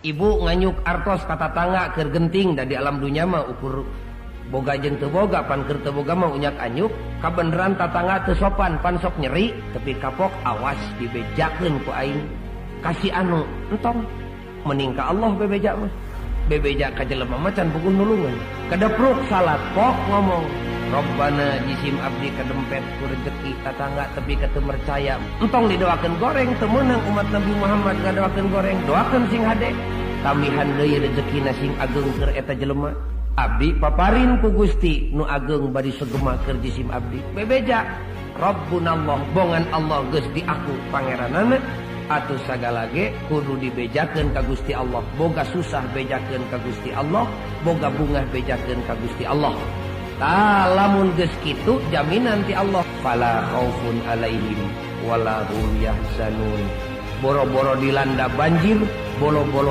Ibu nganyuk artos ka tatangga keur genting, da di alam dunya mah ukur boga jeung teu boga, pan keur teu boga mah unyak anyuk. Kabeneran tatangga teu sopan, pan sok nyeri, tapi kapok, awas dibejakeun ku aing kasih anu. Entong, mending ka Allah bebeja mah. Bebeja ka jelema mah can puguh nulungan. Kedepruk salat pok ngomong, "Robbana, jisim abdi kadempet ku rezeki tatangga tepi ka teu percaya." Entong didoakeun goreng, teu meunang umat Nabi Muhammad ngadoakeun goreng. Doakeun sing hade, tambihan deui rezekina sing ageng keur eta jelema. Abdi paparin ku Gusti nu ageng bari sugema keur jisim abdi. Bebeja Rabbunallah, bongan Allah geus diaku pangeranana atuh, sagala ge kudu dibejakeun ka Gusti Allah. Boga susah bejakeun ka Gusti Allah, boga bungah bejakeun ka Gusti Allah. Tah, lamun geus kitu jaminan ti Allah, fala khaufun alaihim wala hum yahzanun. Boro-boro dilanda banjir, boro-boro